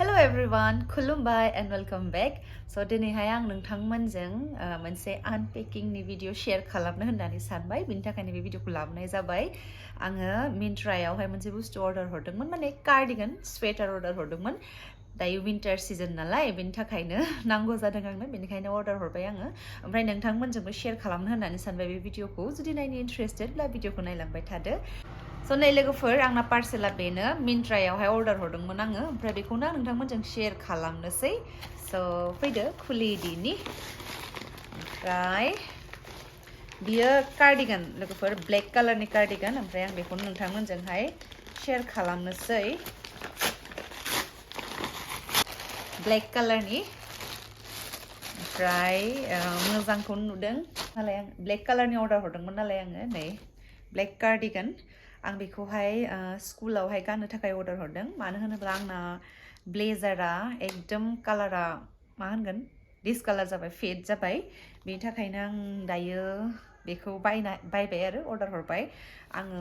Hello everyone, खुलुमबाय and welcome back. So दिनैहाय आं नोंथांमोनजों मोनसे unpacking नि भिडिअ शेयार खालामनो होननानै सानबाय, बिनि थाखायनो बे भिडिअखौ लाबोनाय जाबाय। आङो मिन्ट्रायावहाय मोनसे बुस्थु अर्डार हरदोंमोन, माने कार्डिगन स्वेटार अर्डार हरदोंमोन। दायो विन्टार सिजन नालाय, बेनि थाखायनो नांगौ जादों आंनो, बेनिखायनो अर्डार हरबाय आङो। ओमफ्राय नोंथांमोनजोंबो शेयार खालामनो होननानै सानबाय बे भिडिअखौ। जुदि नायनो इन्ट्रेस्टेडब्ला भिडिअखौ नायलांबाय थादो। So नै लोगोफोर, आंना पार्सेला बेनो, मिन्ट्रायावहाय अर्डार हरदोंमोन आङो, ओमफ्राय बेखौनो आं नोंथांमोनजों शेयार खालामनोसै। So फैदो खुलिदिनि। ओमफ्राय बियो कार्डिगान लोगोफोर, ब्लेक कालारनि कार्डिगान, ओमफ्राय आं बेखौनो नोंथांमोनजोंहाय शेयार खालामनोसै। ब्लेक कालारनि, ओमफ्राय मोजांखौनो नुदों नालाय आं ब्लेक कालारनि अर्डार हरदोंमोन नालाय आङो। नै ब्लेक कार्डिगान, आं बेखौहाय स्कुलावहाय गाननो थाखाय अर्डार हरदों। मानो होनोब्ला आंना ब्लेजारा एकदम कालारा मा होनगोन, डिसकालार जाबाय, फेड जाबाय। बेनि थाखायनो आं दायो बेखौ बायबाय आरो अर्डार हरबाय। आङो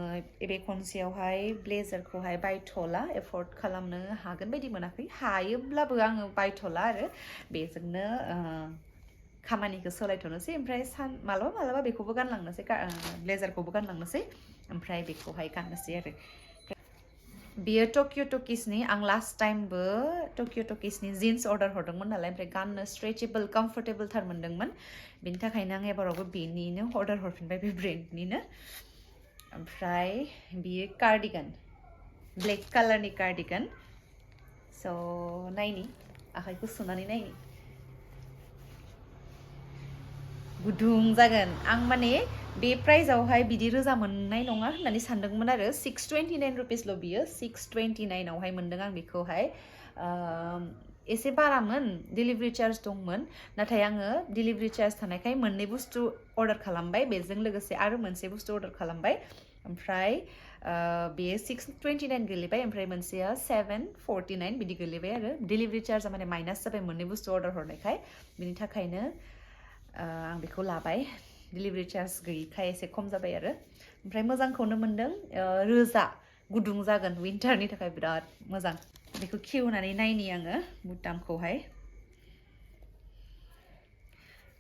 बे खनसेयावहाय ब्लेजारखौहाय बायथ'ला, एफर्ड खालामनो हागोन बायदि मोनाखै। हायोब्लाबो आङो बायथ'ला आरो बेजोंनो खामानिखौ सोलायथ'नोसै। ओमफ्राय मालाबा मालाबा बेखौबो गानलांनोसै, ब्लेजारखौबो गानलांनोसै, ओमफ्राय बेखौहाय गाननोसै आरो। बियो टकिअ टकिसनि, आं लास्ट टाइमबो टकिअ टकिसनि जिन्स अर्डार हरदोंमोन नालाय, ओमफ्राय गाननो स्ट्रेचेबल कम्फर्टेबलथार मोनदोंमोन। बेनि थाखायनो आं एबारावबो बेनिनो अर्डार हरफिनबाय, बे ब्रेन्डनिनो। ओमफ्राय बियो कार्डिगान, ब्लेक कालारनि कार्डिगान। स' नायनि, आखाइखौ सुनानै नायनि। गुदुं जागोन। आं माने बे प्राइसआवहाय बिदि रोजा मोननाय नङा होननानै सानदोंमोन आरो। 629 रुपिसल' बियो, 629आवहाय मोनदों आं बेखौहाय। एसे बारामोन, डिलिभारि चार्ज दंमोन, नाथाय आङो डिलिभारि चार्ज थानायखाय मोननै बुस्थु अर्डार खालामबाय, बेजों लोगोसे आरो मोनसे बुस्थु अर्डार खालामबाय। ओमफ्राय बेयो 629 गोलैबाय, ओमफ्राय मोनसेया 749 बिदि गोलैबाय आरो। डिलिभारि चार्जआ माने माइनास जाबाय मोननै बुस्थु अर्डार हरनायखाय, बिनि थाखायनो आं बेखौ लाबाय। डिलिभारि चार्ज गैयिखाय एसे खम जाबाय आरो। ओमफ्राय मोजांखौनो मोनदों, रोजा गुदुं जागोन, विन्टारनि थाखाय बिराद मोजां। बेखौ खेवनानै नायनि आङो बुटामखौहाय,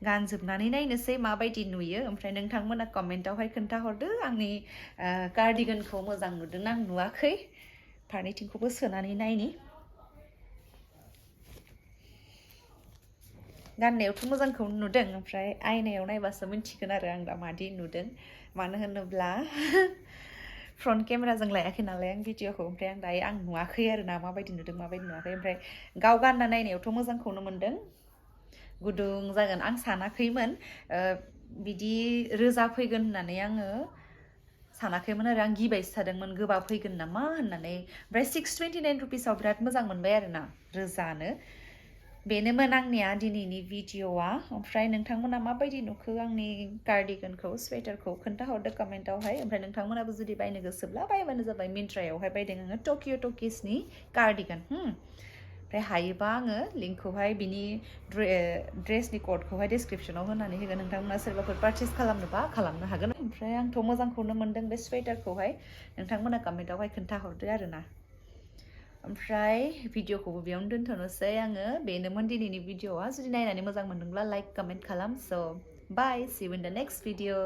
गानजोबनानै नायनोसै माबायदि नुयो। ओमफ्राय नोंथांमोना कमेन्टावहाय खोन्थाहरदो, आंनि कार्डिगानखौ मोजां नुदोंना नुवाखै। फारनैथिंखौबो सोनानै नायनि। गाननायावथ' मोजांखौनो नुदों, ओमफ्राय आयनायाव नायबासो मिन्थिगोन आरो आं दा मादि नुदों। मानो होनोब्ला फ्रन्ट केमेराजों लायाखै नालाय आं भिडिअखौ, ओमफ्राय आं दायो नुवाखै आरो ना माबायदि नुदों माबायदि नुवाखै। ओमफ्राय गाव गानना नायनायावथ' मोजांखौनो मोनदों। गुदुं जागोन, आं सानाखैमोन बिदि रोजा फैगोन होननानै आङो सानाखैमोन आरो। आं गिबायसो थादोंमोन गोबा फैगोन नामा होननानै। ओमफ्राय 629 रुपिसाव बिराद मोजां मोनबाय आरो ना, रोजानो। बेनोमोन आंनिया दिनैनि भिडिअआ। ओमफ्राय नोंथांमोना माबायदि नुखो आंनि कार्डिगानखौ, स्वेटारखौ खोन्थाहरदो कमेन्टावहाय। ओमफ्राय नोंथांमोनाबो जुदि बायनो गोसोब्ला बायबानो जाबाय। मिन्ट्रायावहाय बायदों आङो टकिअ टकिसनि कार्डिगान। ओमफ्राय हायोबा आङो लिंकखौहाय बिनि ड्रेसनि क'डखौहाय डिसक्रिपसनाव होनानै होगोन। नोंथांमोना सोरबाफोर पारचेस खालामनोबा खालामनो हागोन। ओमफ्राय आंथ' मोजांखौनो मोनदों बे स्वेटारखौहाय। नोंथांमोना कमेन्टावहाय खोन्थाहरदो आरो ना। ओमफ्राय भिडिअखौबो बेयावनो दोनथ'नोसै आङो। बेनोमोन दिनैनि भिडिअआ। जुदि नायनानै मोजां मोनदोंब्ला लाइक कमेन्ट खालाम। स' बाय, C you in the next video.